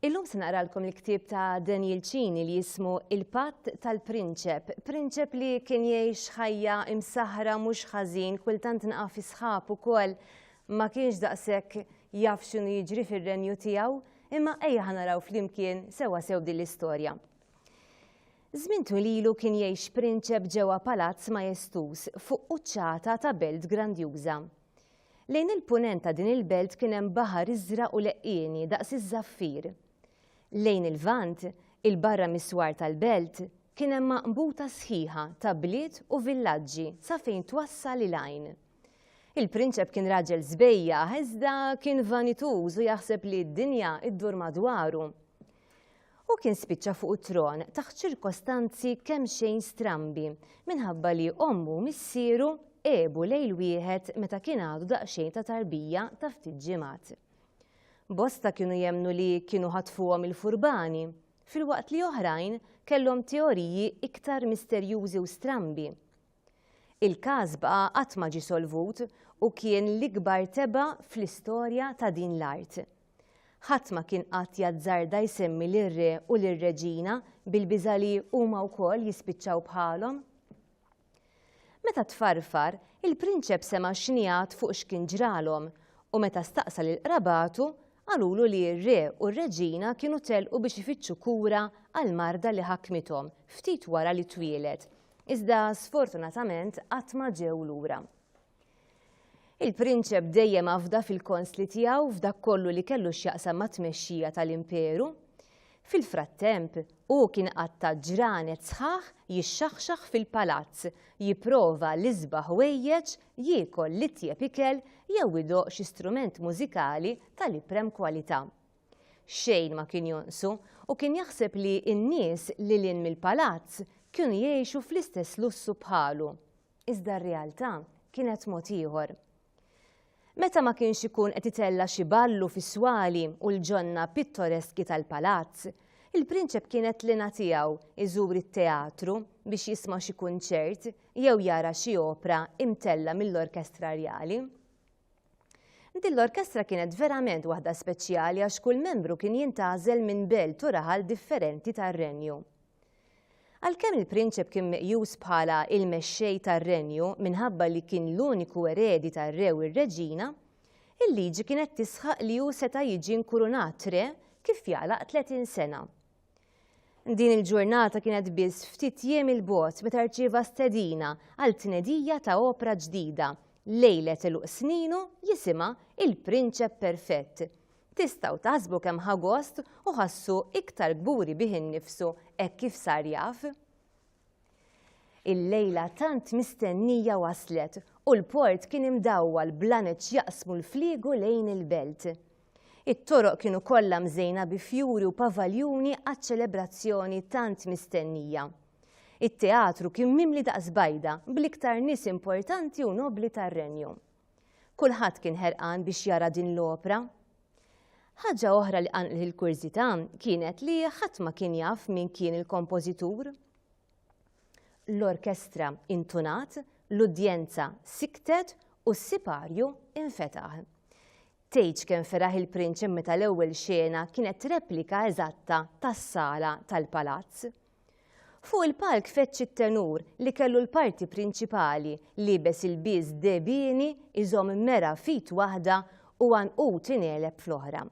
Illum se naqralkom il-ktieb ta' Daniel Cini li jismu Il-Patt tal-Prinċep. Prinċep li kien jgħix ħajja imsaħra mhux ħażin, kultant naqa' fi sħab ukoll ma kienx daqshekk jaf x'inhu jiġri fir-renju tiegħu, imma ejja ħa naraw flimkien sewwa sew din l-istorja. Żmien twil ilu kien jgħix prinċep ġewwa palazz majestuż fuq quċċata ta' belt grandjuża. Lejn il-punent ta' din il-belt kien hemm baħar iżraq u leqqieni daqs iż-żaffir. Lejn il-lvant, 'il barra mis-swar tal-belt, kien hemm għanqbuta sħiħa ta' bliet u villaġġi sa fejn twassal il-għajn. Il-prinċep kien raġel sbejjaħ iżda kien vanituż u jaħseb li d-dinja ddur madwaru. Hu kien spiċċa fuq it-tron taħt ċirkostanzi kemxejn strambi minħabba li ommu u missieru għebu lejl wieħed meta kien għadu daqsxejn ta' tarbija ta' ftit ġimgħat. Bosta kienu jemmnu li kienu ħatfuhom il-furbani, filwaqt li oħrajn kellhom teoriji iktar misterjużi u strambi. Il-każ baqa' qatt ma ġie solvut u kien l-ikbar tebgħa fl-istorja ta' din l-art. Ħadd ma kien qatt jazzarda jsemmi lir-re u lir-reġina bil-biża' li huma wkoll jispiċċaw bħalhom. Meta tfarfar, il-prinċep sema' xnigħat fuq x'kien ġralhom u meta staqsa lil qrabatu, qalulu li r-re u r-reġina kienu telqu biex ifittxu kura għall-marda li ħakmithom ftit wara li twieled Iżda sfortunatament qatt ma ġew lura. Il-prinċep dejjem afda fil-konsli tiegħu f'dak kollu li kellu x'jaqsam mat-tmexxija tal-imperu. Fil-frattemp, hu kien qatta' ġranet sħaħ jixxaħxaħ fil-palazz, jipprova l-isbaħ ħwejjeġ, jiekol l-itjeb ikel jew idoqq xi strument mużikali tal-iprem kwalità. Xejn ma kien jonqsu u kien jaħseb li n-nies lil hinn mill-palazz kienu jgħixu fl-istess lussu bħalu. Iżda r-realtà kienet mod ieħor. Meta ma kienx ikun qed itella' xi ballu fis-swali u l-ġonna pittoreski tal-palazz, il-prinċep kienet l-hena tiegħu jżur it-teatru biex jisma' xi kunċert jew jara xi opra imtella' mill-orkestra rjali. Din l-orkestra kienet verament waħda speċjali għax kull membru kien jintgħażel minn belt u raħal differenti tar-renju. Għalkemm il-prinċep kien meqjus bħala il-mexxej tar-renju minħabba li kien l-uniku eredi tar-re u r-reġina, il-liġi kienet tisħaq li hu seta' jiġi nkurunat re kif jagħlaq 30 sena. Din il-ġurnata kienet biss ftit jiem 'il bogħod meta rċieva stedina għal tnedija ta' opra ġdida, lejlet għeluq sninu jisimha Il-Prinċep Perfett. Tistgħu taħsbu kemm ħa gost u ħassu iktar kburi bih innifsu hekk kif sar jaf. Il-lejla tant mistennija waslet u l-port kien imdawwal b'laneċ jaqsmu l-fliegu lejn il-belt. It-toroq kienu kollha mżejna bi fjuri u pavaljuni għaċ-ċelebrazzjoni tant mistennija. It-teatru kien mimli daqs bajda bl-iktar nies importanti u nobbli tar-renju. Kulħadd kien ħerqan biex jara din l-opra. Ħaġa oħra li qanqlet il-kurżità kienet li ħadd ma kien jaf min kien il-kompożitur. L-orkestra intunat, l-udjenza siktet u s-siparju infetaħ. Tgħidx kemm feraħ il-prinċep meta l-ewwel xena kienet replika eżatta tas-sala tal-palazz. Fuq il-palk feġġ it-tenur li kellu l-parti prinċipali liebes ilbies dehbieni jżomm mera f'id waħda u għanqud ingħeleb fl-oħra.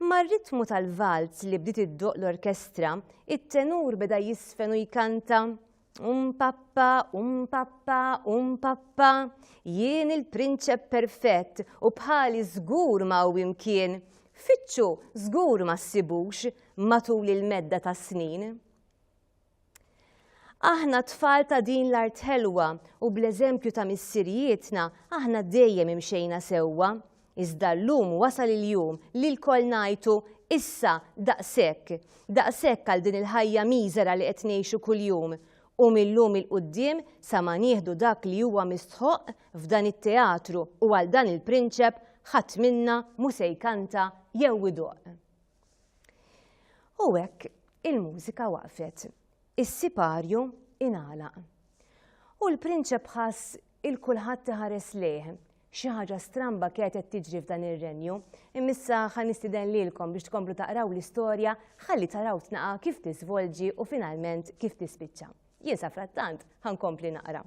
Mar-ritmu tal-valz li bdiet iddoqq l-orkestra, it-tenur beda jiżfen u jkanta, Um pappa, um pappa, um pappa, jien il-prinċep perfett u bħali żgur ma hawn imkien. Fittxu żgur ma ssibux matul il-medda tas-snin. Aħna tfal ta' din l-art ħelwa u bl-eżempju ta' missirijietna aħna dejjem imxejna sewwa. Iżda llum wasal il-jum li lkoll ngħajtu issa daqshekk, daqshekk għal din il-ħajja miżera li qed ngħixu kuljum u mil-lum 'il quddiem sa ma nieħdu dak li huwa mistħoqq f'dan it-teatru u għal dan il-prinċep ħadd minna mhu se jkanta jew idoqq. U hekk il-mużika waqfet. Is-siparju ingħalaq. U l-prinċep ħass il kulħadd iħares lejh. Xi ħaġa stramba kienet qed tiġri f'dan ir-renju. Imma issa ħa nistieden lilkom biex tkomplu taqraw l-istorja ħalli taraw tnaqa kif tiżvolġi u finalment kif tispiċċa. Jien safrattant ħa nkompli naqra.